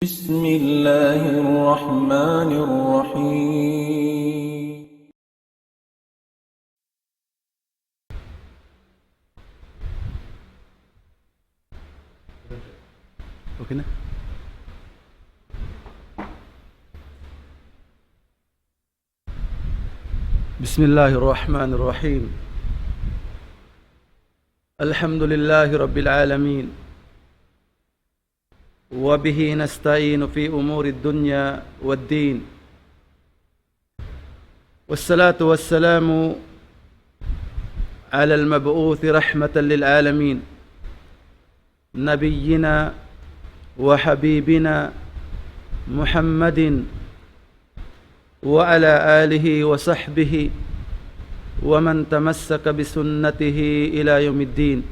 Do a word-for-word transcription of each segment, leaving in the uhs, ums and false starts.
بسم الله الرحمن الرحيم. Okay na? بسم الله الرحمن الرحيم. الحمد لله رب العالمين. وبه نستعين في أمور الدنيا والدين. والصلاة والسلام على المبعوث رحمة للعالمين، نبينا وحبيبنا محمد وعلى آله وصحبه ومن تمسك بسنته إلى يوم الدين.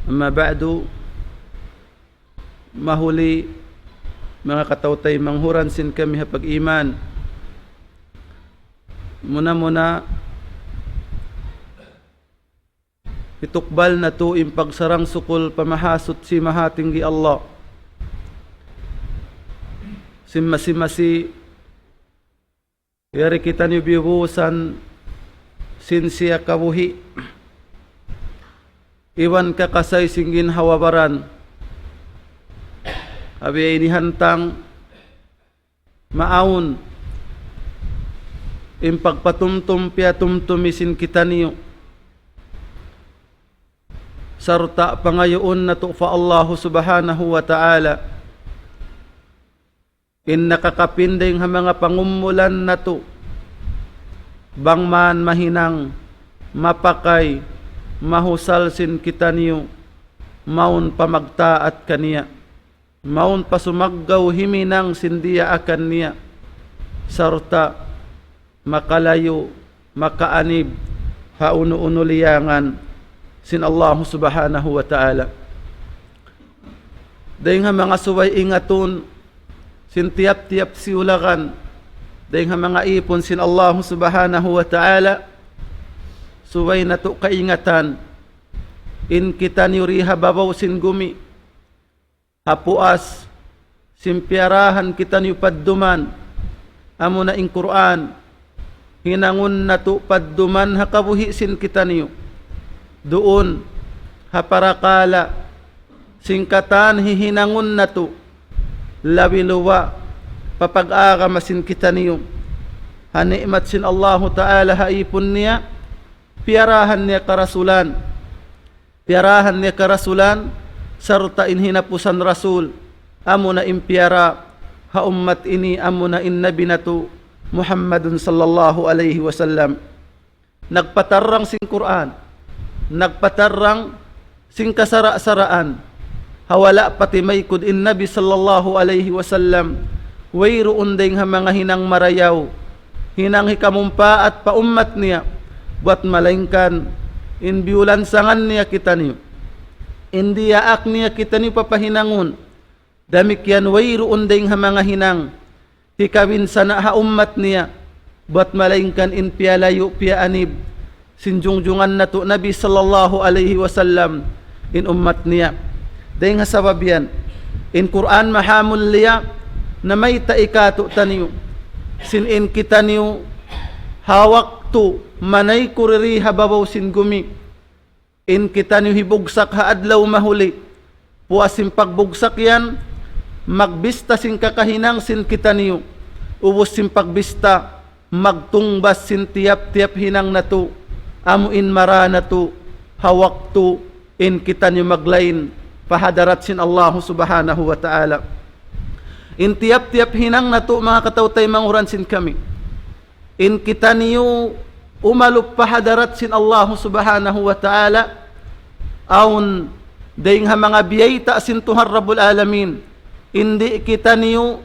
أما بعد، mahuli, manga kataw-taymanghuran sin kami ha pag-iman. Muna-muna, hitukbal natu' in pagsarang-sukul pa Mahasuchi Mahatinggi Allah. Sin masi-masi yari kitaniyu biyubusan sin siya kabuhi' iban kakasay sin ginhawa-baran. Ha biya' ini hantang maawn in pagpatumtum piyatumtumi sin kitaniyu sarta' pangayuun natu' pa Allahu Subhanahu wa Ta'ala in nakakapinding ha manga pangumulan natu', bang man mahinang, mapakay, mahusal sin kitaniyu, mawn pa magtaat kaniya, mawn pa sumaggaw himinang sin diyaakan niya, sarta' makalayu', makaanib ha unu-unu liyangan sin Allahu Subhanahu wa Ta'ala. Dayng ha manga subay ingatun sin tiyap-tiyap siyulagan, dayng ha manga īpun sin Allahu Subhanahu wa Ta'ala, subay natu' kaingatan in kitaniyu di ha babaw sin gumi, ha puas sin piyarahan kitaniyu padduman, amuna in Qur'an, hinangun natu' padduman ha kabuhi' sin kitaniyu. Duun, ha parakala' sin katan hihinangun natu', labi luba' pa pag-agama sin kitaniyu. Ha ni'mat sin Allahu Ta'ala ha īpun niya, piyarahan niya karasulan. Piyarahan niya karasulan, sarta' in hinapusan rasul, amuna in piyara ha ummat ini, amuna in Nabi natu' Muhammadun sallallahu alayhi wasallam. Nagpatarrang sin Qur'an, nagpatarrang sin kasara'-saraan, ha wala' pa timaykud in Nabi sallallahu alayhi wasallam, wayruun dayng ha manga hinang marayaw, hinang hikamumpaat pa ummat niya, buwat malaingkan in biyulansangan niya kitaniyu, in diyaak niya kitaniyu papahinangun. Damikkiyan wayruun dayng ha manga hinang hikabinsana' ha ummat niya, buwat malaingkan in piyalayu', piyaanib sin jungjungan natu' Nabi sallallahu alayhi wasallam in ummat niya. Dayng ha sabab yan, in Qur'an mahamulliya namayta' kātu'niyu, sin in kitaniyu ha waktu manayku diri ha babaw sin gumi, in kitaniyu hibugsak ha adlaw mahuli. Puas sin pagbugsak yan, magbista sin kakahinang sin kitaniyu. Ubus sin pagbista, magtungbas sin tiyap-tiyap hinang natu', amu in mara natu', ha waktu in kitaniyu maglain pa hadarat sin Allahu Subhanahu wa Ta'ala. In tiyap-tiyap hinang natu', manga kataw-taymanghuran sin kami, in kitaniyu umalup pa hadarat sin Allahu Subhanahu wa Ta'ala, awn dayng ha manga biyayta' sin Tuhan Rabbul Alamin, in di' kitaniyu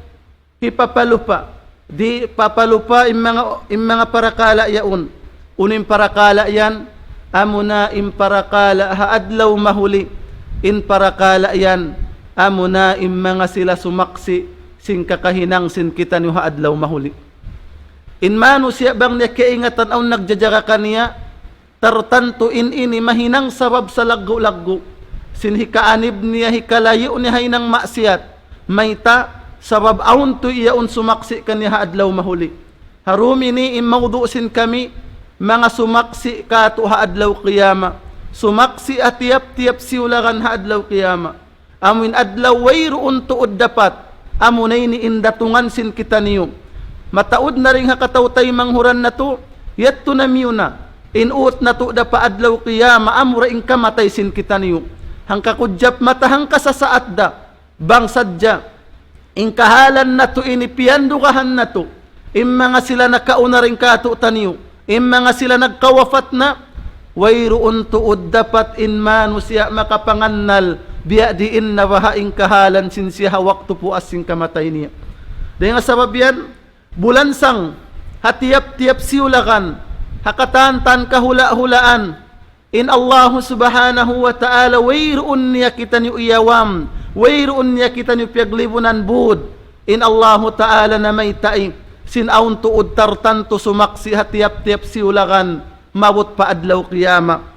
hipapalupa, di' papalupa in manga, in manga parakala' yaun. Unu in parakala' yan? Amuna in parakala' ha adlaw mahuli. In parakala' yan, amuna in manga sila sumaksi' sin kakahinang sin kitaniyu ha adlaw mahuli. In manusiya' bang niya kaingatan awn nagjajaga kaniya, tartantu in ini mahinang sabab salaggu'-laggu' sin hikaanib niya, hikalayu' niya ha hinang maksiyat, Mayta', sabab awn tuud yaun sumaksi' kaniya ha adlaw mahuli. Ha dum ini in mawdu' sin kami, manga sumaksi' katu' ha adlaw qiyamah. Sumaksi' ha tiyap-tiyap siyulagan ha adlaw qiyamah. Amu in adlaw wayruun tuud dapat, amu na ini in datungan sin kitaniyu. Mataud na dayn ha kataw-taymanghuran natu', yadtu na miyuna, in ut natu' da pa adlaw qiyamah, amura in kamatay sin kitaniyu. Hangka kujap mata, hangka sasaat da, bang sadja, in kahalan natu' ini piyandugahan natu', in manga sila nakauna dayn kātu'niyu, in manga sila nagkawafat na, wayruun tuud dapat in manusiya' makapangannal, biya' diin na baha' in kahalan sin siya ha waktu puas sin kamatay niya. Dayn ha sabab yan, bulansang, ha tiyap-tiyap siyulagan, ha katantan kahula'-hulaan, in Allahu Subhanahu wa Ta'ala, wayruun niya kitaniyu iyawam, wayruun niya kitaniyu piyaglibunan bud. In Allahu Ta'ala namayta' sin awn tuud tartantu sumaksi' ha tiyap-tiyap siyulagan, maabut pa adlaw qiyamah.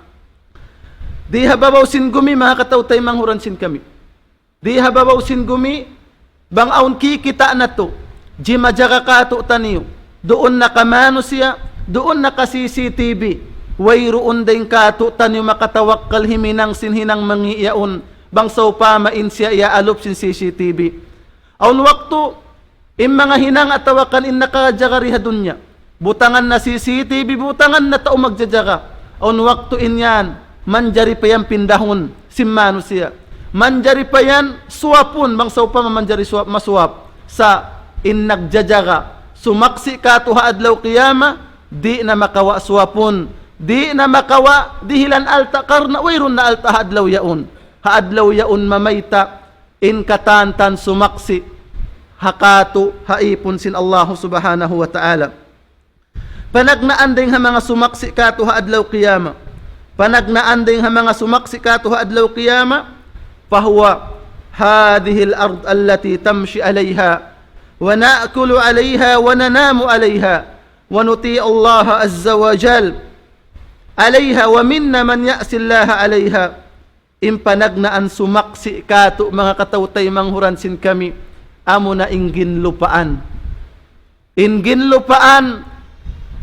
Di ha babaw sin gumi, manga kataw-taymanghuran sin kami. Di ha babaw sin gumi, bang awn kikita' natu', jimajaga kātu'niyu, duun na ka manusiya', duun na ka C C T V, wayruun dayn kātu'niyu makatawakkal himinang sin hinang mangi' yaun, bang sawpama in siya iyaalup sin C C T V. Awn waktu, in manga hinang atawa kan in nakajaga di ha dunya, butangan na C C T V, butangan na tau magjajaga. Awn waktu in yan, manjari pa yan pindahun sin manusiya'. Manjari pa yan suwapun, bang sawpama manjari suwap, masuwap. Sa' in nagjajaga, sumaksi' katu' ha adlaw qiyamah, di' na makawa' suwapun, di' na makawa' dihilan alta' karna' wayruun na alta' ha adlaw yaun. Ha adlaw yaun mamayta' in katantan sumaksi' ha katu' ha ipun sin Allahu Subhanahu wa Ta'ala. Panagnaan dayn ha manga sumaksi' katu' ha adlaw qiyamah. Panagnaan dayn ha manga sumaksi' katu' ha adlaw qiyamah. فهو هذه الأرض التي تمشي عليها ونأكل عليها وننام عليها ونطيع الله عز وجل عليها ومنا من يعصي الله عليها. In panagnaan sumaksi' katu' manga kataw-taymanghuran sin kami, amuna in ginlupaan. In ginlupaan,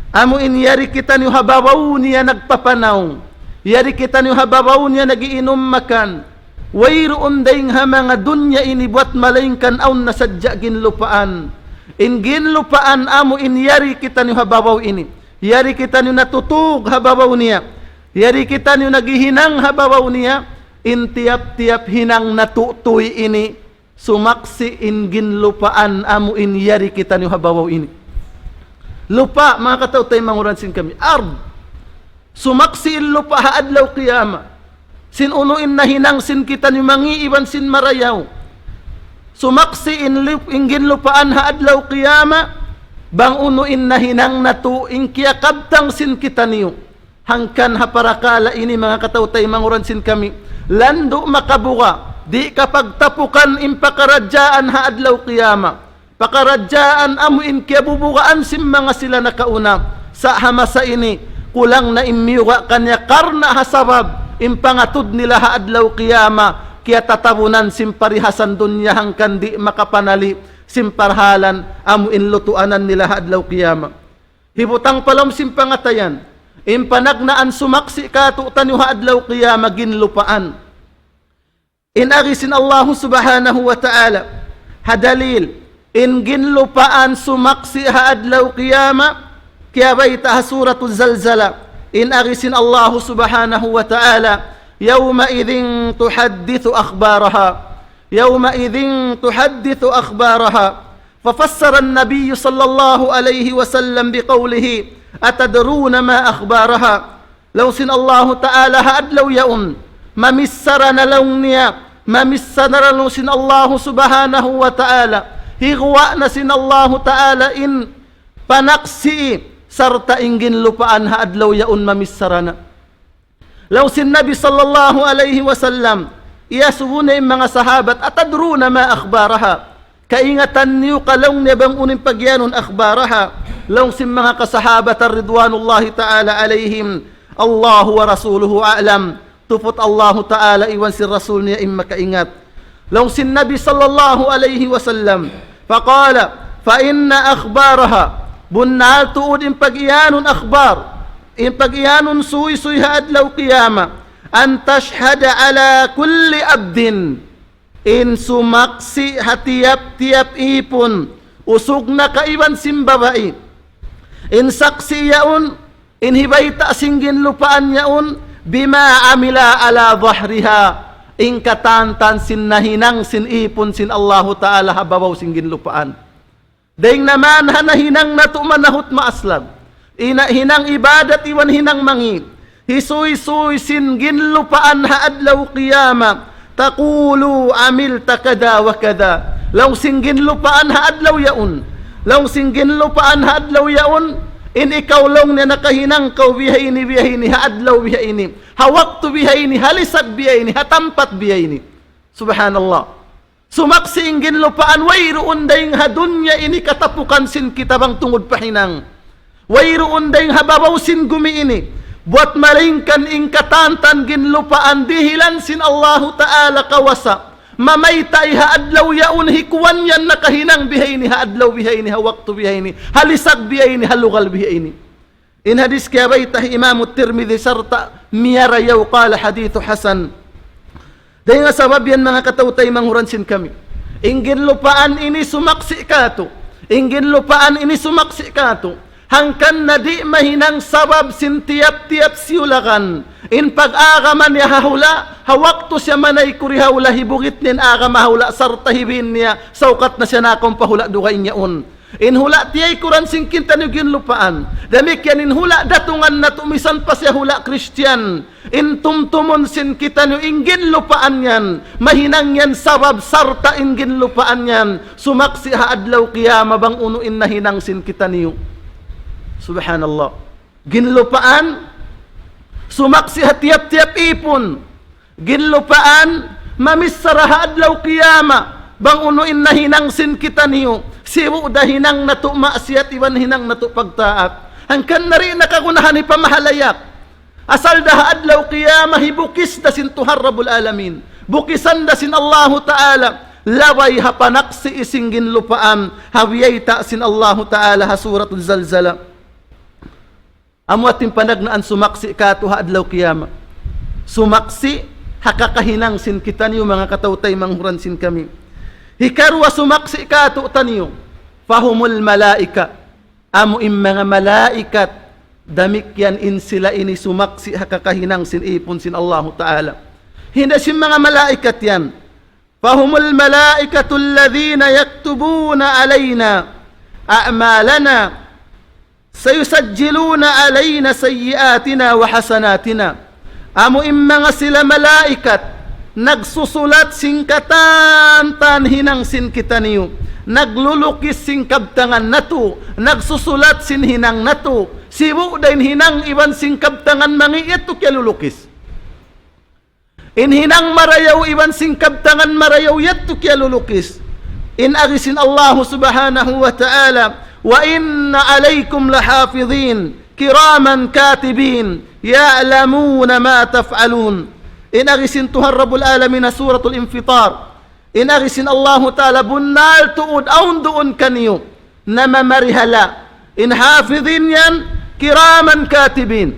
amu in yari kitaniyu ha babaw niya nagpapanaw. Yari kitaniyu ha babaw niya nag-iinum makan. Wayruun dayn ha manga dunya ini buwat malaingkan awn na sadja ginlupaan. In ginlupaan amu in yari kitaniyu ha babaw ini. Yari kitaniyu natutug ha babaw niya. Yari kitaniyu naghihinang ha babaw niya. In tiyap-tiyap hinang natu' tuy ini, sumaksi' in ginlupaan amu in yari kitaniyu ha babaw ini. Lupa', manga kataw-taymanghuran sin kami. Ard. Sumaksi' in lupa' ha adlaw qiyamah. Sin unu in nahinang sin kitaniyu mangi' iban sin marayaw. Sumaksi' in lup-, in ginlupaan ha adlaw qiyamah. Bang unu in nahinang natu' in kiyakabtang sin kitaniyu. Hangkan ha parakala' ini manga kataw-taymanghuran sin kami. Landu' makabuga', di' kapagtapukan in pakaradjaan ha adlaw qiyamah. Pakaradjaan amu in kiyabubugaan sin manga sila nakauna. Sa' ha masa ini, kulang na in miyuga' kaniya karna' ha sabab in pangatud nila ha adlaw qiyamah, kiyatatabunan sin parihasan dunya hangkan di' makapanali' sin parhalan amu in lutuanan nila ha adlaw qiyamah. Hibutang pa lawm sin pangatayan, in panagnaan sumaksi' katu'niyu ha adlaw qiyamah ginlupaan. In agi sin Allahu Subhanahu wa Ta'ala, ha dalil, in ginlupaan sumaksi' ha adlaw qiyamah, kiyabayta' ha Suratul Zalzala, in agi sin Allahu Subhanahu wa Ta'ala, يومئذ تحدث أخبارها. يومئذ تحدث أخبارها. ففسر النبي صلى الله عليه وسلم بقوله: أتدرون ما أخبارها؟ Laung sin Allahu Ta'ala ha adlaw yaun, mamissara na laung niya, mamissara na laung sin Allahu Subhanahu wa Ta'ala, higuwa' na sin Allahu Ta'ala in panaksi' sarta' in ginlupaan ha adlaw yaun mamissara na. Laung sin Nabi sallallahu alayhi wasallam, iyasubu niya in manga sahabat, أتدرون ما أخبارها؟ Kaingatan niyu ka laung niya bang unu in pagiyanun أخبارها? Laung sin manga kasahabatan ridwanullahi ta'ala alayhim, الله ورسوله أعلم. Tuput Allahu Ta'ala iban sin Rasul niya in makaingat. Laung sin Nabi sallallahu alayhi wasallam, فقال: فإن أخبارها, bunnal tuud in pag-iyanun akhbar, in pag-iyanun suysuy ha adlaw qiyamah, أن تشهد على كل عبد, in sumaksi' ha tiyap-tiyap īpun, usug na ka iban sin babai. In saksi' yaun, in hibayta' sin ginlupaan yaun, بما عمل على ظهرها, in katantan sin nahinang sin īpun sin Allahu Ta'ala ha babaw sin ginlupaan. Dayng na man ha nahinang natu' manahut maaslag, in hinang ibadat iban hinang mangī', hisuysuy sin ginlupaan ha adlaw qiyamah, تقول عملت كذا وكذا. Laung sin ginlupaan ha adlaw yaun. Laung sin ginlupaan ha adlaw yaun. In ikaw laung niya nakahinang kaw bihaini, bihaini, ha adlaw bihaini, ha waktu bihaini, ha lisag bihaini, ha tampat bihaini. Subhanallah. Sumaksi' in ginlupaan, wayruun dayng ha dunya ini katapukan sin kita bang tungud pa hinang. Wayruun dayng ha babaw sin gumi ini. Buwat malaingkan in katantan ginlupaan dihilan sin Allahu Ta'ala kawasa. Mamayta' ha adlaw yaun hikuwan yan nakahinang bihaini, ha adlaw bihaini, ha waktu bihaini, ha lisag bihaini, ha lugal bihaini. In hadis kiyabayta' hi Imam Tirmidhi sarta' miyarayaw, قال حديث حسن. Dayng ha sabab yan manga kataw-taymanghuran sin kami. In ginlupaan ini sumaksi' katu'. In ginlupaan ini sumaksi' katu'. Hangkan na di' mahinang sabab sin tiyap-tiyap siyulakan. In pag-agama niya ha hula', ha waktu siya manaykud ha hula' hibugit niya in agama ha hula' sarta' hibin niya, saukat na siya nakum pa hula' dugaing yaun. In hula' tiyaykuran sin kitaniyu ginlupaan. Damikkiyan in hula' datungan natu' misan pa siya hula' Kristiyan. In tumtumun sin kitaniyu in ginlupaan yan. Mahinang yan sabab sarta' in ginlupaan yan sumaksi' ha adlaw qiyamah bang unu in nahinang sin kitaniyu. Subhanallah. Ginlupaan, sumaksi' ha tiyap-tiyap īpun. Ginlupaan, mamichara ha adlaw qiyamah, bang unu in nahinang sin kitaniyu, sibu' da hinang natu' maksiyat iban hinang natu' pagtaat. Hangkan na di' na kagunahan hipamahalayak. Asal da ha adlaw qiyamah, hibukis da sin Tuhan Rabbul Alamin. Bukisan da sin Allahu Ta'ala, labay ha panaksi' sin ginlupaan, ha biyayta' sin Allahu Ta'ala ha Suratul Zalzala. Amu in panagnaan sumaksi' katu' ha adlaw qiyamah. Sumaksi' ha kakahinang sin kitaniyu manga kataw-taymanghuran sin kami. Hikaruwa sumaksi' katu' taniyu. فهم الملائكة. Amu in manga malaikat. Damikkiyan in sila ini sumaksi' ha kakahinang sin īpun sin Allahu Ta'ala. Hinda sin manga malaikat yan. فهم الملائكة الذين يكتبون علينا أعمالنا سيسجلون علينا سيئاتنا وحسناتنا. Amu in manga sila malaikat, nagsusulat sin katantan hinang sin kitaniyu, naglulukis sin kabtangan natu', nagsusulat sin hinang natu', sibu' da in hinang iban sin kabtangan mangī' yadtu kiyalulukis. In hinang marayaw iban sin kabtangan marayaw yadtu kiyalulukis. In agi sin Allahu Subhanahu wa Ta'ala, وإن عليكم لحافظين كراما كاتبين يعلمون ما تفعلون. In agi sin Tuhan Rabbul Alamin ha Suratul Infitar. In agi sin Allahu Ta'ala bunnal tuud awn duun kaniyu. Namamarihala. In hafidhin yan, kiraman katibin.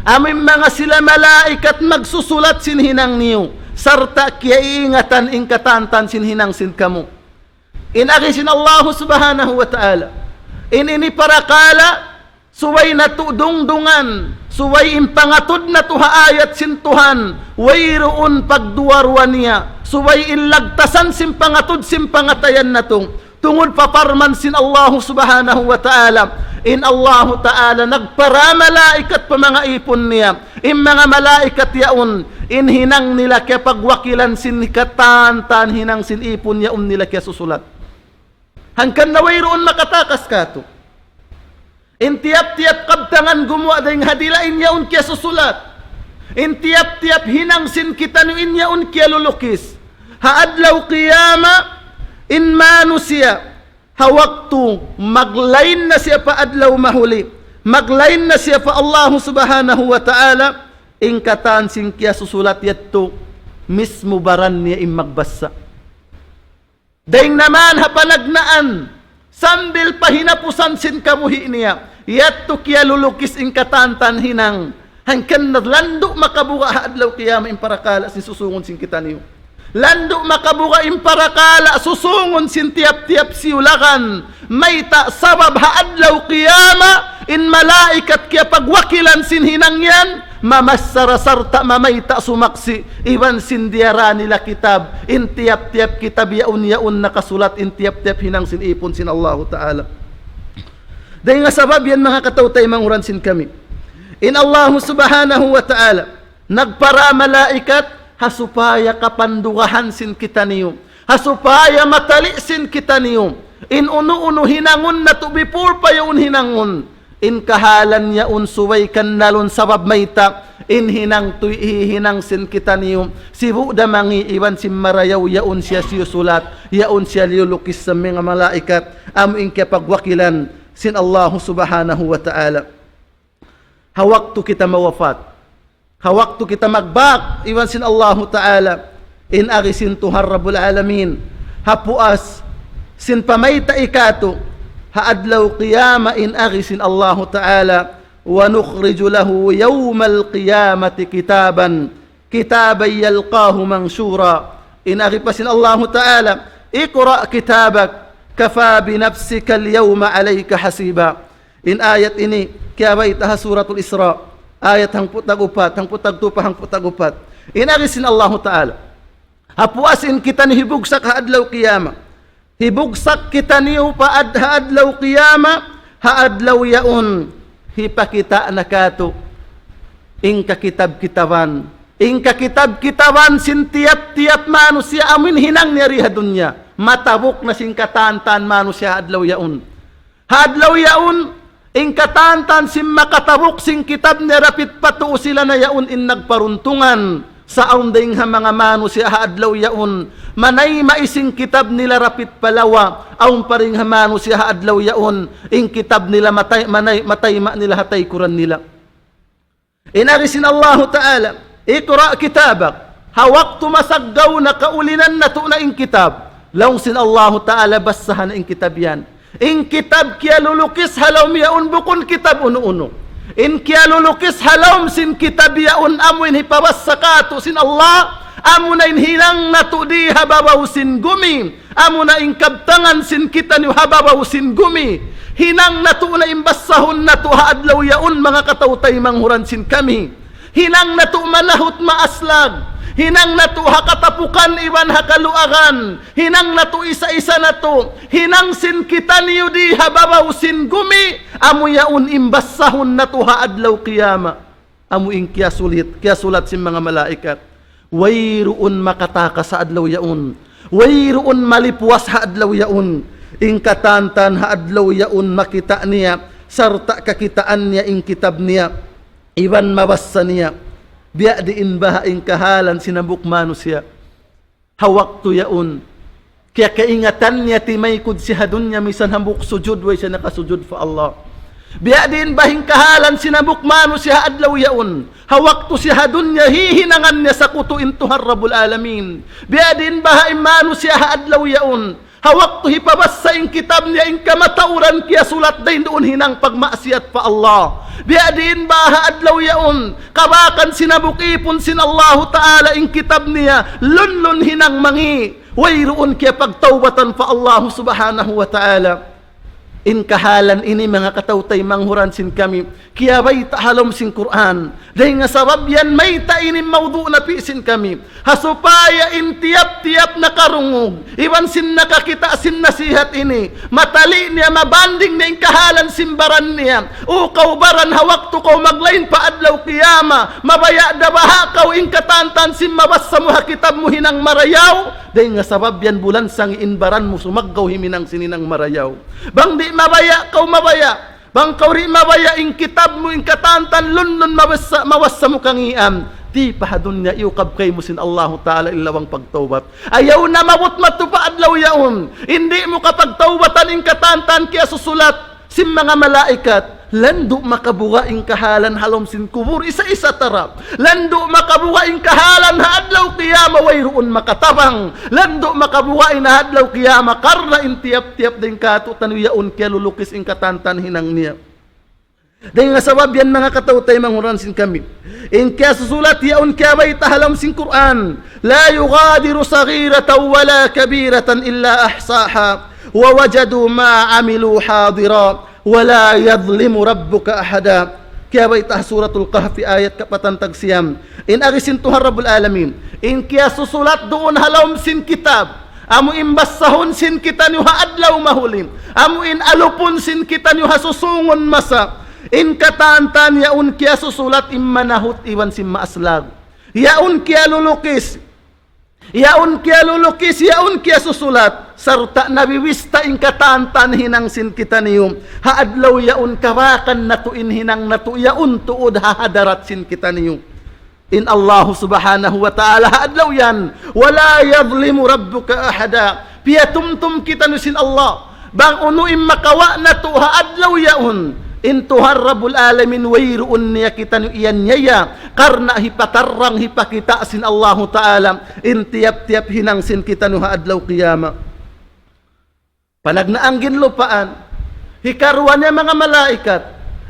Amu in manga sila malaikat magsusulat sin hinang niyu. Sarta' kiyaiingatan in katantan sin hinang sin kamu. In agi sin Allahu Subhanahu wa Ta'ala. In ini parakala', subay natu' dungdungan, subay in pangatud natu' ha ayat sin Tuhan, wayruun pagduwa-ruwa niya, subay in lagtasan sin pangatud sin pangatayan natu'. Tungud pa parman sin Allahu Subhanahu wa Ta'ala, in Allahu Ta'ala nagpara malaikat pa manga īpun niya, in manga malaikat yaun, in hinang nila kiyapagwakilan sin katantan hinang sin īpun yaun nila kiyasusulat. Hangkan na wayruun makatakas katu'. In tiyap-tiyap kabtangan gumuwa' dayn ha dila in yaun kiyasusulat. In tiyap-tiyap hinang sin kitaniyu in yaun kiyalulukis. Ha adlaw qiyamah, in manusiya', ha waktu maglain na siya pa adlaw mahuli, maglain na siya pa Allahu Subhanahu wa Ta'ala, in katan sin kiyasusulat yadtu, mismu baran niya in magbasa. Dayn naman ha panagnaan, sambil pa hinapusan sin kabuhi' niya, yadtu kiyalulukis in katantan hinang, hangkan na landu' makabuga' ha adlaw qiyamah in parakala' sin susungun sin kitaniyu. Landu' makabuga' in parakala' susungun sin tiyap-tiyap siyulakan, mayta' sabab ha adlaw qiyamah, in malaikat kiyapagwakilan sin hinang yan, mamassara sarta' mamayta' sumaksi', iban sin diyara nila kitab, in tiyap-tiyap kitab yaun, yaun nakasulat, in tiyap-tiyap hinang sin ipun sin Allahu Ta'ala. Dayn ha sabab yan, manga kataw-taymanghuran sin kami. In Allahu Subhanahu wa Ta'ala, nagpara malaikat, ha supaya kapandugahan sin kitaniyu. Ha supaya matali' sin kitaniyu. In unu-unu hinangun natu' before pa yaun hinangun. In kahalan yaun subay kannalun sabab mayta', in hinang tuy hihinang sin kitaniyu. Sibu' da mangi' iban sin marayaw yaun siya siyusulat, yaun siya liyulukis sin manga malaikat, amu in kiyapagwakilan sin Allahu Subhanahu wa Ta'ala. Ha waktu kita mawafat, ha waktu kita magbak iban sin Allahu Ta'ala, in agi sin Tuhan Rabbul Alamin, ha puas sin pamayta' katu', ha adlaw qiyamah in agi sin Allahu Ta'ala, ونخرج له يوم القيامة كتابا كتابا يلقاه منشورا. In agi pa sin Allahu Ta'ala, اقرأ كتابك كفى بنفسك اليوم عليك حسيبا. In ayat ini, kiyabayta' ha Suratul Isra, ayat hangpu' tag-upat, hangpu' tagtu pa hangpu' tag-upat. In agi sin Allahu Ta'ala, ha puas in kitaniyu hibugsak ha adlaw qiyamah. Hibugsak kitaniyu pa ad-, ha adlaw qiyamah, ha adlaw yaun, hipakita' na katu'. In kakitab-kitaban. In kakitab-kitaban sin tiyap-tiyap manusiya' amu in hinang niya di ha dunya. Matabuk na sin katantan manusiya' ha adlaw yaun. Ha adlaw yaun, in katantan sin makatabuk sin kitab niya dapit pa tuu sila na yaun in nagparuntungan. Sa' awn dayn ha manga manusiya' ha adlaw yaun, manayma' sin kitab nila dapit pa lawa, awn pa dayn ha manusiya' ha adlaw yaun, in kitab nila matay-, manay-, matayma' nila ha taykuran nila. In agi sin Allahu Ta'ala, اقرأ كتابك. Ha waktu masaggaw na kaulinan natu' na in kitab. Laung sin Allahu Ta'ala, bassaha na in kitab yan. In kitab kiyalulukis ha lawm yaun bukun kitab unu-unu. In kiyalulukis ha lawm sin kitab yaun amu in hipabassa katu' sin Allah, amu na in hinang natu' di ha babaw sin gumi. Amu na in kabtangan sin kitaniyu ha babaw sin gumi. Hinang natu' na in bassahun natu' ha adlaw yaun, manga kataw-taymanghuran sin kami. Hinang natu' manahut maaslag. Hinang natu' ha katapukan iban ha kaluagan. Hinang natu' isa-isa natu'. Hinang sin kitaniyu di ha babaw sin gumi. Amu yaun in bassahun natu' ha adlaw qiyamah. Amu in kiyasulit, kiyasulat sin manga malaikat. Wayruun makatakas ha adlaw yaun. Wayruun malipuas ha adlaw yaun. In katantan ha adlaw yaun makita' niya, sarta' kakitaan niya in kitab niya. Iban mabassa niya. Biya' diin baha' in kahalan sin hambuuk manusiya'. Ha waktu yaun, kiyakaingatan niya timaykud siya ha dunya misan hambuuk sujud way siya nakasujud pa Allah. Biya' diin baha' in kahalan sin hambuuk manusiya' ha adlaw yaun. Ha waktu siya ha dunya hihinangan niya sakutu in Tuhan Rabbul Alamin. Biya' diin baha' in manusiya' ha adlaw yaun. Ha waktu hipabassa in kitab niya in kamatauran kiyasulat dayn duun hinang pagmaksiyat pa Allah. Biya' diin baha' ha adlaw yaun. Kabakan sin hambuuk ipun sin Allahu Ta'ala in kitab niya, lunlun hinang mangi', wayruun kiyapagtawbatan pa Allahu Subhanahu wa Ta'ala. In kahalan ini manga kataw-taymanghuran sin kami, kiyabayta' ha lawm sin Qur'an. Dayn ha sabab yan mayta' ini mawdu' napi' sin kami. Ha supaya in tiyap-tiyap nakarungug, iban sin nakakita' sin nasihat ini, matali' niya mabanding niya in kahalan sin baran niya. O kaw baran, ha waktu kaw maglain pa adlaw qiyamah, mabaya' da baha' kaw in katantan sin mabassa mu ha kitab mu hinang marayaw? Dayn ha sabab yan bulan sangi in baran mu sumaggaw himinang sin hinang marayaw. Bang di' mabaya' kaw mabaya'. Bang kaw di' mabaya' in kitab mu, in katantan lunlun mabassa, mabassa mu kangīan. Di' pa ha dunya iyukab kaymu sin Allahu Ta'ala in lawang pagtawbat. Ayaw na maabut madtu pa adlaw yaun. In di' mu kapagtawbatan in katantan kiyasusulat sin manga malaikat. Landu' makabuga' in kahalan ha lawm sin kubul, isa-isa ta ra. Landu' makabuga' in kahalan ha adlaw qiyamah, wayruun makatabang. Landu' makabuga' in ha adlaw qiyamah, karna' in tiyap-tiyap dayn kātu'niyu yaun kiyalulukis in katantan hinang niya. Dayn ha sabab yan, manga kataw-taymanghuran sin kami, in kiyasusulat yaun kiyabayta' ha lawm sin Qur'an, لا يغادر صغيرة ولا كبيرة إلا أحصاها ووجدوا ما عملوا حاضرا ولا يظلم ربك أحدا. Kiyabayta' ha Suratul Kahfi ayat kapatan tagsiyam. In agi sin Tuhan Rabbul Alamin, in kiyasusulat duun ha lawm sin kitab, amu in basahun sin kitaniyu ha adlaw mahuli, amu in alupun sin kitaniyu ha susungun masa, in katantan yaun kiyasusulat in manahut iban sin maaslag. Yaun kiyalulukis, yaun kiyalulukis, yaun kiyasusulat, sarta' nabibista in katantan hinang sin kitaniyu. Ha adlaw yaun kabakan natu' in hinang natu' yaun tuud ha hadarat sin kitaniyu. In Allahu Subhanahu wa Ta'ala ha adlaw yan, ولا يظلم ربك أحدا. Piyatumtum kitaniyu sin Allah bang unu in makawa' natu' ha adlaw yaun. In Tuhan Rabbul Alamin wayruun niya kitaniyu iyanyaya, karna' hipatarrang, hipakita' sin Allahu Ta'ala in tiyap-tiyap hinang sin kitaniyu ha adlaw qiyamah. Panagnaan ginlupaan, hikaruwa niya manga malaikat,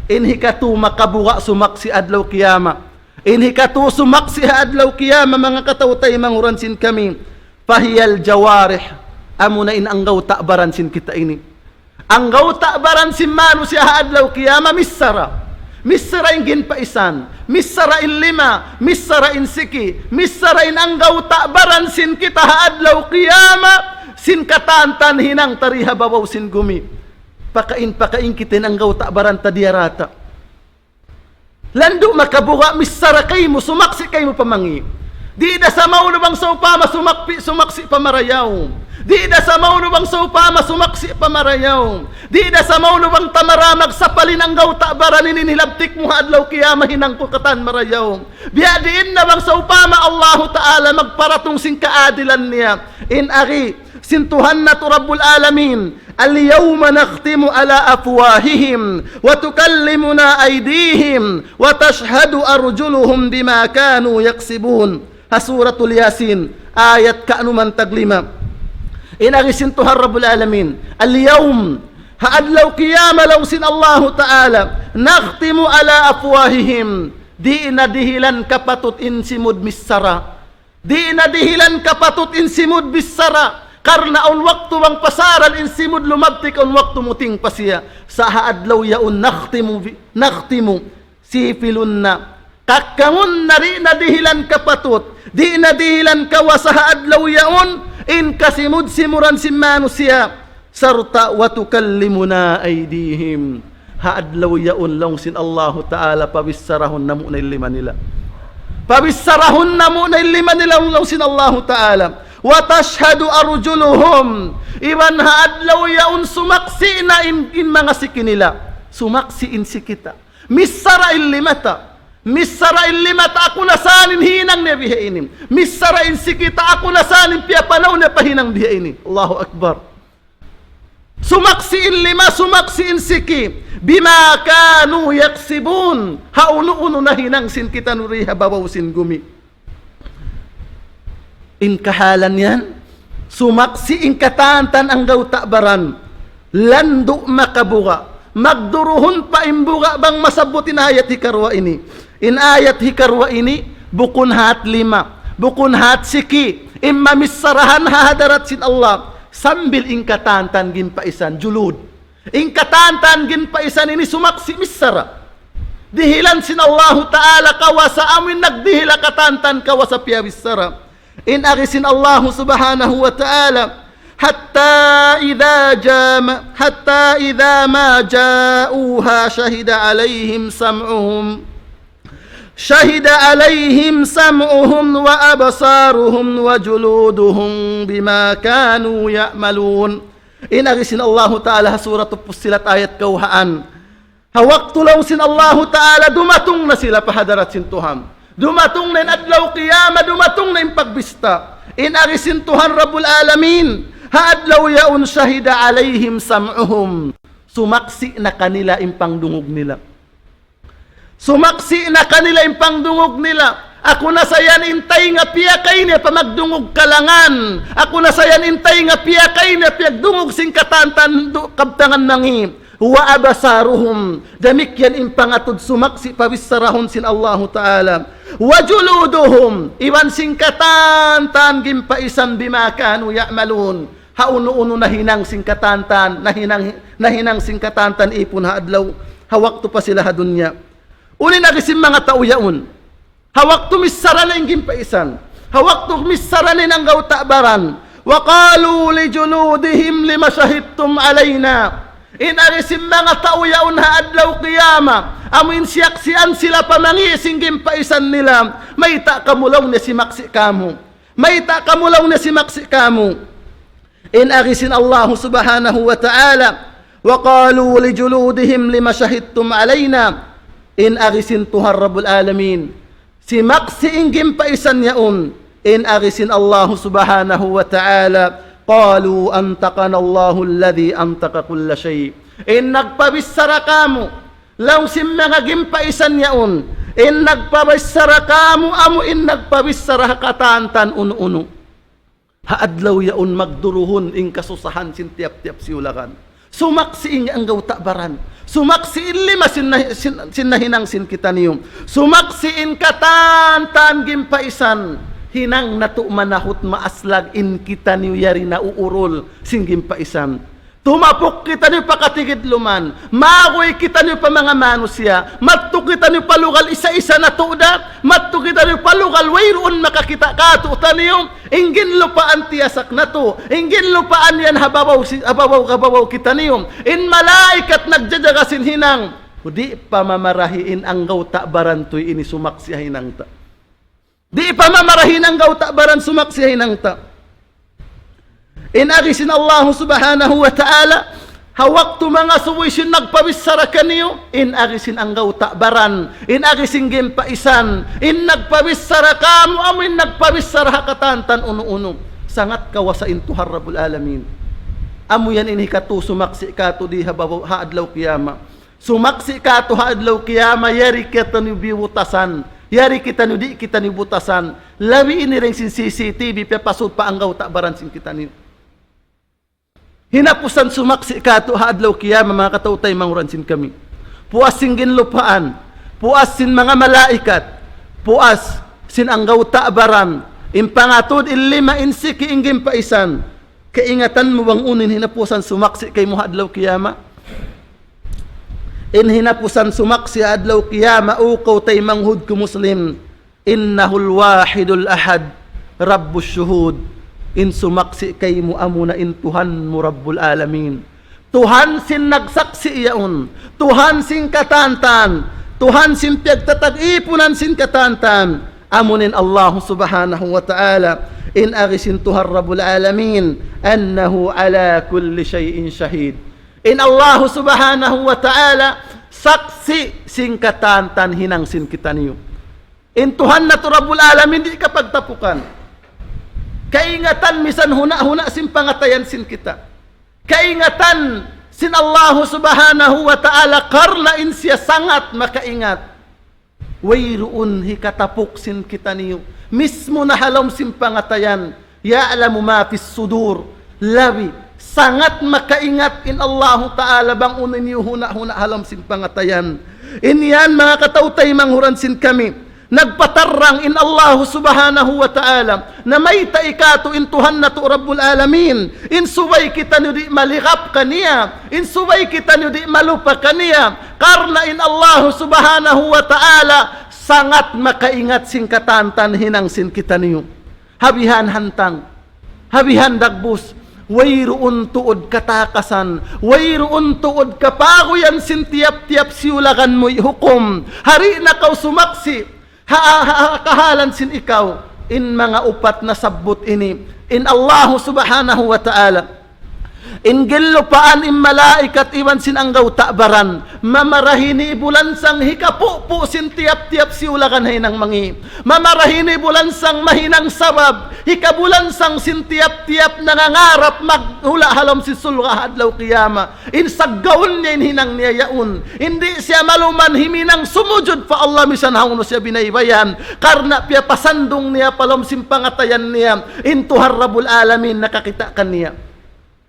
in hikatu makabuga' sumaksi' adlaw qiyamah. In hikatu sumaksi' ha adlaw qiyamah, manga kataw-taymanghuran sin kami, فهي الجوارح, amuna in anggawta' baran sin kita ini. Anggawta' baran sin manusiya' ha adlaw qiyamah, missara. Missara in ginpaisan, missara in lima, missara in siki, missara in anggawta' baran sin kita ha adlaw qiyamah, sin katantan hinang ta di ha babaw sin gumi. Pakain-pakain kita in anggawta' baran ta diyarata. Landu' makabuga', missara kaymu, sumaksi' kaymu pa mangi'. Di' da samaunu bang sawpama sumakpi-, sumaksi' pa marayaw. Di' da samaunu bang sawpama sumaksi' pa marayaw. Di' da samaunu bang tamara magsapal in anggawta' baran ini, in hilabtik mu ha adlaw qiyamah hinang ku katan marayaw. Biya' diin na bang sawpama Allahu Ta'ala magparatung sin kaadilan niya. In agi sin Tuhan natu' Rabbul Alamin, اليوم نختم على أفواههم وتكلمنا أيديهم وتشهد أرجلهم بما كانوا يكسبون. Ha Suratul Yasin, ayat kanuman taglima. In agi sin Tuhan Rabbul Alamin, اليوم, ha adlaw qiyamah laung sin Allahu Ta'ala, نختم على أفواههم, di' na dihilan kapatut in simud missara. Di' na dihilan kapatut in simud bissara. Karna' awn waktu bang pasaran in simud lumabtik, awn waktu muting pa siya. Sa' ha adlaw yaun نختم bi-, نختم, sipilun na. Kakkamun na di' na dihilan kapatut, di' na dihilan kawasa ha adlaw yaun, in kasimud-simuran sin manusiya'. Sarta' وتكلمنا أيديهم. Ha adlaw yaun laung sin Allahu Ta'ala, pabissarahun namu' na in lima nila. Pabissarahun namu' na in lima nila laung sin Allahu Ta'ala. وتشهد أرجلهم. Iban ha adlaw yaun sumaksi' na in, in manga siki nila. Sumaksi' in siki ta. Missara in lima ta. Missara in lima ta, aku na saan in hinang niya biha ini. Missara in siki ta, aku na saan in piyapanaw niya pa hinang biha ini. Allahu Akbar. Sumaksi' in lima, sumaksi' in siki. بما كانوا يكسبون. Ha unu-unu nahinang sin kitaniyu di ha babaw sin gumi. In kahalan yan, sumaksi' in katantan anggawta' baran, landu' makabuga', magduruhun pa in buga' bang masabbut in ayat hikaruwa ini. In ayat hikaruwa ini, bukun hat lima, bukun hat siki, in mamissarahan ha hadarat sin Allah, sambil in katantan ginpaisan, julud. In katantan ginpaisan ini sumaksi' missara. Dihilan sin Allahu Ta'ala kawasa amu in nagdihil ha katantan kawasa piyabissara. In agi sin Allahu Subhanahu wa Ta'ala, حتى إذا جام-، حتى إذا ما جاءوها شهد عليهم سمعهم، شهد عليهم سمعهم وأبصارهم وجلودهم بما كانوا يعملون. In agi sin Allahu Ta'ala ha Surat Fussilat ayat kawhaan. Ha waktu laung sin Allahu Ta'ala dumatung na sila pa hadarat sin Tuhan. Dumatung na in adlaw qiyamah, dumatung na in pagbista. In agi sin Tuhan Rabbul Alamin, ha adlaw yaun شهد عليهم سمعهم. Sumaksi' na kanila in pangdungug nila. Sumaksi' na kanila in pangdungug nila. Aku na sa yan in taynga piyakay niya pa magdungug kalangan. Aku na sa yan in taynga piyakay niya piyagdungug sin katantan du-, kabtangan mangi'. Wa absaruhum. Damikkiyan in pangatud sumaksi' pabissarahun sin Allahu Ta'ala. Wa juluduhum. Iban sin katantan gimpaisan bima kanu ya'malun. Ha unu-unu nahinang sin katantan, nahinang, nahinang sin katantan ipun ha adlaw, ha waktu pa sila ha dunya. Unu in agi sin manga tau yaun? Ha waktu missara na in gimpaisan. Ha waktu missara na in anggawta' baran. Wa qalu li juludihim lima shahidtum alayna. In agi sin manga tau yaun ha adlaw qiyamah. Amu in siyaksian sila pa mangi' sin gimpaisan nila. Mayta' kamu laung niya simaksi' kamu. Mayta' kamu laung niya simaksi' kamu. In agi sin Allahu Subhanahu wa Ta'ala, وقالوا لجلودهم لم شهدتم علينا. In agi sin Tuhan Rabbul Alamin, simaksi' in gimpaisan yaun. In agi sin Allahu Subhanahu wa Ta'ala, قالوا أنطقنا الله الذي أنطق كل شيء. In nagpabichara kamu, laung sin manga gimpaisan yaun, in nagpabichara kamu, amu in nagpabichara ha katantan unu-unu. Ha adlaw yaun magduruhun in kasusahan sin tiyap-tiyap siyulagan. Sumaksi' in anggawta' baran. Sumaksi' in lima sin, na-, sin, sin nahinang sin kitaniyu. Sumaksi' in katantan gimpaisan. Hinang natu' manahut maaslag in kitaniyu yari na uurul sin gimpaisan. Tumapuk kitaniyu pa katigidluman. Maguy kitaniyu pa manga manusiya'. Madtu kitaniyu pa lugal isa-isa natu' da. Madtu kitaniyu pa lugal wayruun makakita' kātu'niyu. In ginlupaan tiyasak natu'. In ginlupaan yan ha babaw si-, ha babaw, ha babaw kitaniyu. In malaikat nagjajaga sin hinang. Di' pa mamarahi in anggawta' baran tuy ini sumaksi' ha hinang ta. Di' pa mamarahi in anggawta' baran sumaksi' ha hinang ta. In agi sin Allahu Subhanahu wa Ta'ala, ha waktu mangasubu sin nagpabichara kaniyu, in agi sin anggawta' baran, in agi sin gimpaisan, in nagpabichara kamu, amu in nagpabichara ha katantan unu-unu. Sangat kawasa in Tuhan Rabbul Alamin. Amu yan in hikatu sumaksi' katu' di ha babaw, ha adlaw qiyamah. Sumaksi' katu' ha adlaw qiyamah, yari kitaniyu biyutasan. Yari kitaniyu di' kitaniyu butasan. Labi ini dayn sin C C T V piyapasud pa anggawta' baran sin kitaniyu. Hinapusan sumaksi' katu' ha adlaw qiyamah, manga kataw-taymanghuran sin kami. Puas sin ginlupaan, puas sin manga malaikat, puas sin anggawta' baran, in pangatud, in lima, in siki, in gimpaisan. Kaingatan mu bang unu in hinapusan sumaksi' kaymu ha adlaw qiyamah? In hinapusan sumaksi' ha adlaw qiyamah, o kaw taymanghud ku Muslim, إنه الواحد الأحد رب الشهود. In sumaksi' kaymu amuna in Tuhan mu Rabbul Alamin. Tuhan sin nagsaksi' yaun. Tuhan sin katantan. Tuhan sin piyagtatag-ipunan sin katantan. Amuin Allahu Subhanahu wa Ta'ala. In agi sin Tuhan Rabbul Alamin, أنه على كل شيء شهيد. In Allahu Subhanahu wa Ta'ala, saksi' sin katantan hinang sin kitaniyu. In Tuhan natu' Rabbul Alamin di' kapagtapukan. Kaingatan misan huna'-huna' sin pangatayan sin kita. Kaingatan sin Allahu Subhanahu wa Ta'ala karna' in siya sangat makaingat. Wayruun hikatapuk sin kitaniyu. Mismu na ha lawm sin pangatayan. يعلم ما في الصدور. Labi, sangat makaingat in Allahu Ta'ala bang unu in huna'-huna' ha lawm sin pangatayan. In yan, manga kataw-taymanghuran sin kami. Nagpatarrang in Allahu Subhanahu wa Ta'ala. Na mayta' katu' in Tuhan natu' Rabbul Alamin. In subay kitaniyu di' maligap kaniya. In subay kitaniyu di' malupa kaniya. Karna' in Allahu Subhanahu wa Ta'ala sangat makaingat sin katantan hinang sin kitaniyu. Ha bihan hantang, ha bihan dagbus, wayruun tuud katakasan, wayruun tuud kapaguyan sin tiyap-tiyap siyulagan mu hukum. Hari na kaw sumaksi', ha, ha, ha, kahalan sin ikaw, in manga upat nasabbut ini, in Allahu Subhanahu wa Ta'ala. In ginlupaan in malaikat iban sin anggawta' baran, mamarahi ini bulansang hikapupu' sin tiyap-tiyap siyulagan ha hinang mangi'. Mamarahi ini bulansang mahinang sabab, hikabulansang sin tiyap-tiyap nangangarap maghula' ha lawm sin surga' ha adlaw qiyamah. In saggawun niya in hinang niya yaun. Di' siya maluman huminang sumujud pa Allah misan hawnu siya binaybayan. Karna' piyapasandung niya pa lawm sin pangatayan niya. In Tuhan Rabbul Alamin nakakita' kaniya.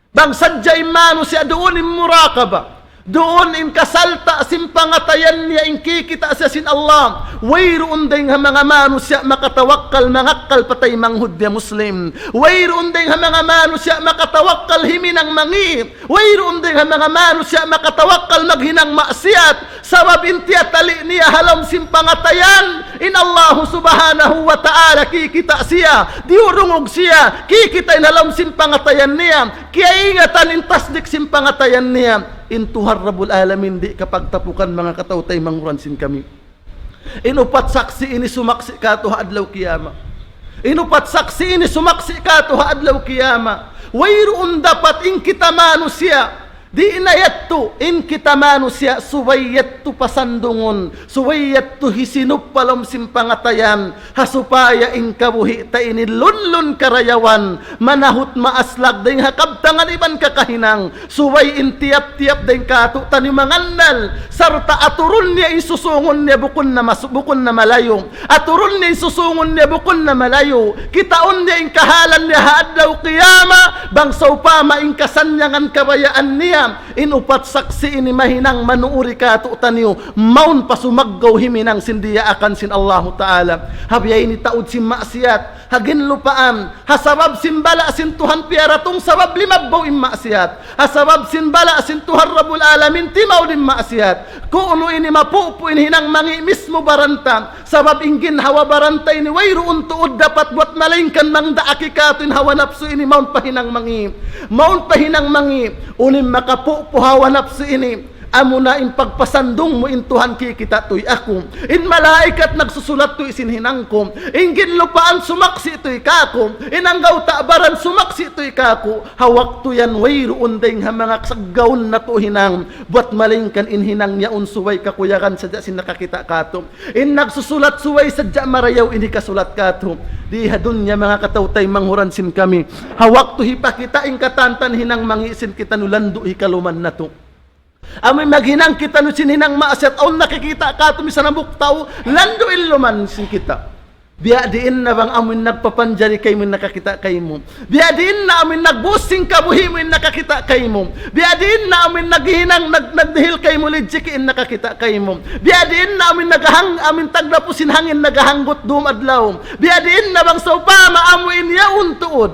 Bang sadja in manusiya' duun in muraqabah. Duun in kasalta' sin pangatayan niya in kikita' siya sin Allah. Wayruun dayng ha manga manusiya' makatawakkal mangakkal pa taymanghud niya Muslim. Wayruun dayng ha manga manusiya' makatawakkal huminang mangi'. Wayruun dayng ha manga manusiya' makatawakkal maghinang maksiyat. Sabab in tiyatali' niya ha lawm sin pangatayan, in Allahu Subhanahu wa Ta'ala kikita' siya, diyurungug siya, kikita' in ha lawm sin pangatayan niya, kiyaingatan in tasdik sin pangatayan niya, in Tuhan Rabbul Alamin di' kapagtapukan manga kataw-taymanghuran sin kami. In upat saksi' ini sumaksi' katu' ha adlaw qiyamah. In upat saksi' ini sumaksi' katu' ha adlaw qiyamah. Wayruun dapat in kita manusiya'. Di' na yadtu, in kita manusiya' subay yadtu pasandungun, subay yadtu hisinup pa lawm sin pangatayan, ha supaya in kabuhi' ta ini lunlun karayawan, manahut maaslag dayng ha kabtangan iban kakahinang, subay in tiyap-tiyap dayng katu'taniyu mangannal, sarta' aturun niya in susungun niya bukun na mas-, bukun na malayu'. Aturun niya in susungun niya bukun na malayu'. Kitaun niya in kahalan niya ha adlaw qiyamah, bang sawpama in kasannyangan kabayaan niya. In upat saksi' ini mahinang manuuri katu'taniyu, mawn pa sumaggaw huminang sin diyaakan sin Allahu Ta'ala. Ha biya' ini taud sin maksiyat, ha ginlupaan, ha sabab sin bala' sin Tuhan piyaratung sabab limabbaw in maksiyat. Ha sabab sin bala' sin Tuhan Rabbul Alamin timaud in maksiyat. Ku'nu ini mapupu' in hinang mangi' mismu baran ta. Sabab in ginhawa baran ta ini wayruun tuud dapat buwat malaingkan mangdaak katu' in hawa napsu ini mawn pa hinang mangi'. Mawn pa hinang mangi'. Unu in makapupu' hawa napsu ini. Amuna in pagpasandung mu in Tuhan kikita' tuy aku. In malaikat nagsusulat tuy sin hinang ku. In ginlupaan sumaksi' tuy kaku'. In anggawta' baran sumaksi' tuy kaku'. Ha waktu yan wayruun dayng ha manga saggawun natu' hinang. Buwat malaingkan in hinang yaun subay kakuyagan sadja sin nakakita' katu'. In nagsusulat subay sadja marayaw in hikasulat katu'. Di ha dunya manga kataw-taymanghuran sin kami. Ha waktu hipakita' in katan-katan hinang mangi' sin kitaniyu landu' hikaluman natu'. Amu in maghinang kitaniyu sin hinang maksiyat awn nakakita' katu' misan hambuuk tau, landu' in luman sin kita'. Biya' diin na bang amu in nagpapanjari kaymu in nakakita' kaymu. Biya' diin na amu in nagbuus sin kabuhi' mu in nakakita' kaymu. Biya' diin na amu in naghinang, nag-, nagdihil kaymu rijiki' in nakakita' kaymu. Biya' diin na amu in naghang-, amu in tagdapu sin hangin naghanggut dum adlaw. Biya' diin na bang sawpama amu in yaun tuud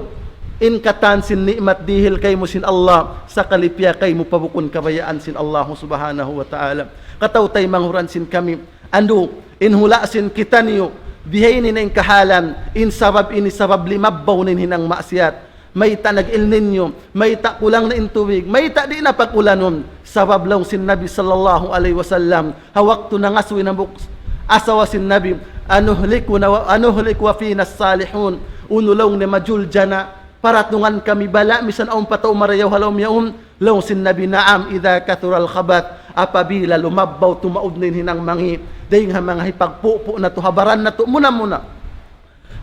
in katan sin ni'mat dihil kaymu sin Allah, sakali piya kaymu pa bukun kabayaan sin Allahu Subhanahu wa Ta'ala. Kataw-taymanghuran sin kami, andu', in hula' sin kitaniyu, bihaini na in kahalan, in sabab ini sabab limabbaw na in hinang maksiyat. Mayta' nag-El Niño, mayta' kulang na in tubig, mayta' di' na pag-ulanun. Sabab laung sin Nabi sallallahu alayhi wasallam, ha waktu nangasubu in hambuuk asawa sin Nabi, أنهلكنا و-، أنهلك وفينا الصالحون. Unu laung niya, majulja na, paratungan kami bala' misan awn pa tau marayaw ha lawm yaun. Laung sin Nabi, نعم إذا كثر الخبث. Apabila lumabbaw tumaud na in hinang mangi', dayng ha manga hipagpupu' natu' ha baran natu' muna-muna.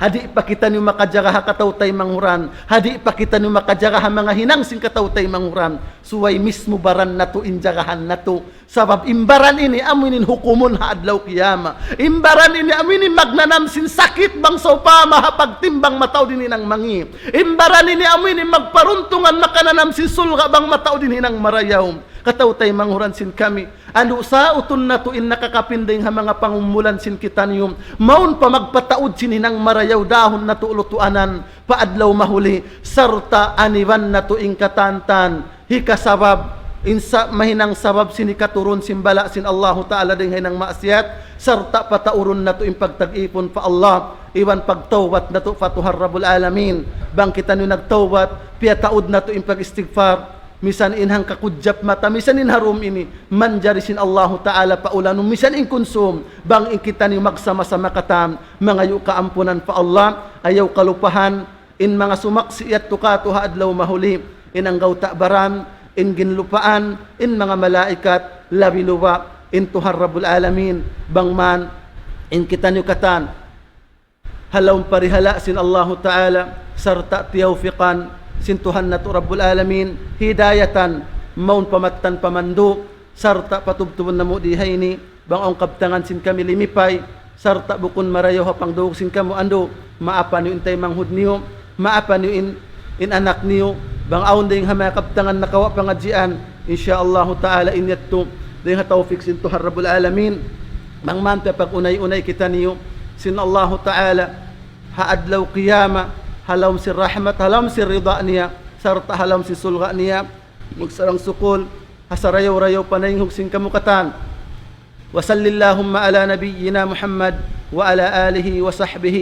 Ha di' pa kitaniyu makajaga ha kataw-taymanghuran. Ha di' pa kitaniyu makajaga ha manga hinang sin kataw-taymanghuran. Subay mismu baran natu' in jagahan natu'. Sabab in baran ini amu in hukumun ha adlaw qiyamah. In baran ini amu in magnanam sin sakit bang sawpama ha pagtimbang mataud in hinang mangi'. In baran ini amu in magparuntungan makananam sin surga' bang mataud in hinang marayaw. Kataw-taymanghuran sin kami. Andu' sautun natu' in nakakapinding ha manga pangumulan sin kitaniyu. Mawn pa magpataud sin hinang marayaw dahun natu' lutuanan pa adlaw mahuli. Sarta' aniban natu' in katan-katan. Hikasabab, in sa-, mahinang sabab sin hikaturun sin bala' sin Allahu Ta'ala dayng ha hinang maksiyat, sarta' pataurun natu' in pagta'at pa Allah, iban pagtawbat natu' pa Tuhan Rabbul Alamin. Bang kitaniyu nagtawbat, piyataud natu' in pag-istighfar, misan in hangka kudjap mata, misan in ha dum ini, manjari sin Allahu Ta'ala paulanun, misan in kunsum, bang in kitaniyu magsama-sama katan, mangayu' kaampunan pa Allah, ayaw kalupahan, in manga sumaksi' yadtu katu' ha adlaw mahuli, in anggawta' baran, in ginlupaan, in manga malaikat, labi-labi in Tuhan Rabbul Alamin. Bang man in kitaniyu katan ha lawm parihala' sin Allahu Ta'ala, sarta' tiyawfiqan sin Tuhan natu' Rabbul Alamin, hidayatan, mawn pa mattan pamandu', sarta' patubtubun namu' di ha ini, bang awn kabtangan sin kami limipay, sarta' bukun marayaw ha pangdungug sin kamu andu', maapa niyu in taymanghud niyu, maapa niyu in, in anak niyu, bang awn dayng ha manga kabtangan nakawa' pangadjian, insya Allahu Ta'ala in yadtu, dayng ha tawfik sin Tuhan Rabbul Alamin, bang man piyapag-unay-unay kitaniyu sin Allahu Ta'ala, ha adlaw qiyamah, ha lawm sin rahmat, ha lawm sin rida niya, sarta' ha lawm sin surga' niya, magsarang-sukul, ha sarayaw-rayaw panayinghug sin kamu katan. وصل اللهم على نبينا محمد وعلى آله وصحبه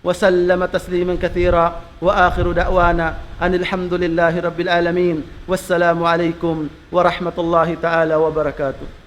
وسلم تسليما كثيرا، وآخر دعوانا أن الحمد لله رب العالمين، والسلام عليكم ورحمة الله تعالى وبركاته.